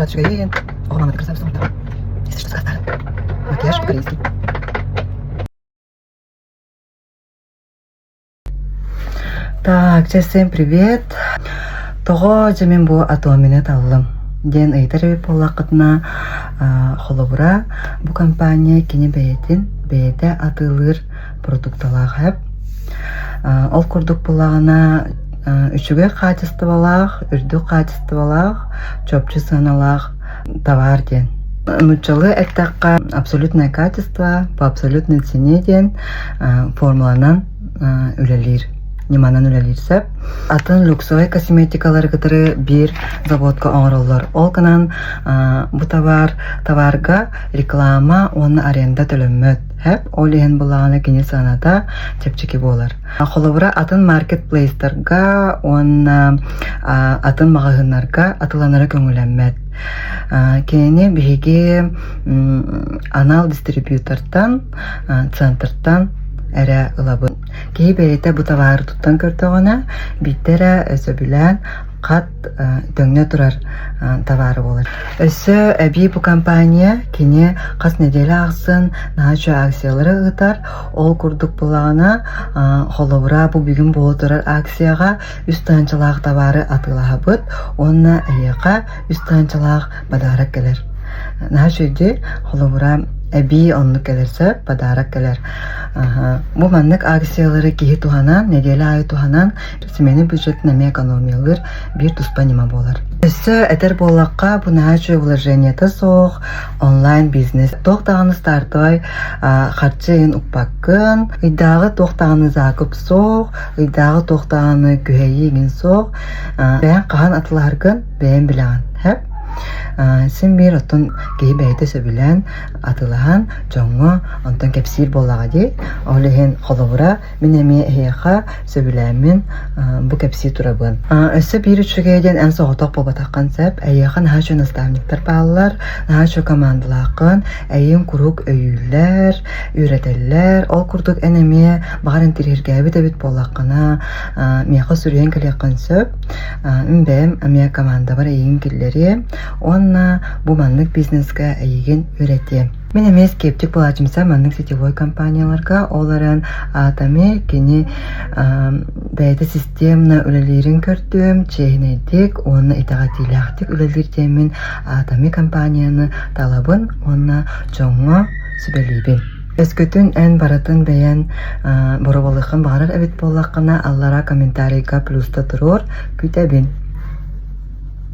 Үчүгэйин. Оҕо маҥнай красавица оҥордо. Если что, саастаарын. Макияж по-корейски. Так, чэ, всем привет. Тоҕо дьэ мин бу Атомины таллым диэн ыйытар эбит буоллаххытына, холобура, бу компания кини бэйэтин бэйэтэ атыылыыр продукталаах эп. Ол курдук буоллаҕына, үчүгэй хаачыстыбалаах, үрдүк хаачыстыбалаах, чопчу сыаналаах товар диэн. Нууччалыы эттэххэ, абсолютное качество по абсолютной цене диэн формуланан үлэлиир, ньыманан үлэлиир сөп. Атын люксовай косметикалары кытары биир заводка оҥороллор. Ол гынан бу товар товарга реклама уонна аренда төлөммөт. Хэп, ол иһин былаана кини сыаната чэпчэки буолар. Холобура, атын маркетплейстарга уонна атын маҕаһыыннарга атыланара көҥүлэммэт. Кинини биһиги анал дистрибьютортан, центртан эрэ ылабыт. Киһи бэйэтэ бу табаары туттан көрдөҕүнэ, биирдэ эрэ сөбүлээн хат дөҥнө турар товары буолар. Өссө эбии бу компания кини хас нэдиэлэ ахсын наһаа үчүгэй акциялары ыытар. Ол курдук буоллаҕына, холобура, бу бүгүн буола турар акцияҕа үс тыһыынчалаах табаары атыылаһабыт уонна эһиэхэ үс тыһыынчалаах подарок кэлэр. Наһаа үчүгэй холобура, эбии оннук кэлэр сөп, подарок кэлэр. Бу маннык акциялары киһи туһанан, нэдиэлэ аайы туһанан Семейный бюджетын эмиэ экономиялыыр биир туспа ньыма буолар. Өссө этэр буоллахха, бу наһаа үчүгэй вложениета суох, онлайн-бизнес. Туох даҕаны стартовай харчы ыйын укпаккын, ыйдааҕы туох даҕаны закуп суох, ыйдааҕы туох даҕаны күһэйии игин суох. Бэйэҥ хаһан атылаһаргын бэйэҥ билэҕин. Һэп? Син биир оттон киһи бэйэтэ сөбүлээн атылаһан дьоҥҥо онтон кэпсиир буоллаҕа дии. Ол иһин холобура Мин эмиэ эһиэхэ сөбүлээммин бу кэпсии турабын. Өссө биир үчүгэй диэн эн соҕотох буолбатаххын сөп. Эйиэхэ наһаа үчүгэй наставниктар бааллар, наһаа үчүгэй командалааххын, эйигин куруук өйүүллэр, үөрэтэллэр. Ол курдук эн эмиэ баҕар интэриэһиргээбит эбит буоллаххына, миэхэ суруйан кэлиэххин сөп. Мин бэйэм эмиэ командабар эйигин киллэриэм уонна бу маннык бизнеска эйигин үөрэтиэм. Мин эмиэ скептик буолааччымса маннык сетевой компанияларга, ол эрэн Атоми кини бэйэтэ системно үлэлиирин көрдүм, чиэһинэйдик уонна итэҕэтиилээхтик үлэлиир диэммин Атоми компанияны талабын уонна дьоҥҥо сүбэлиибин. Өскөтүн эн барытын бэйэн боруобалыаххын баҕарар эбит буоллаххына, аллараа комментарийга плюста туруор, күүтэбин.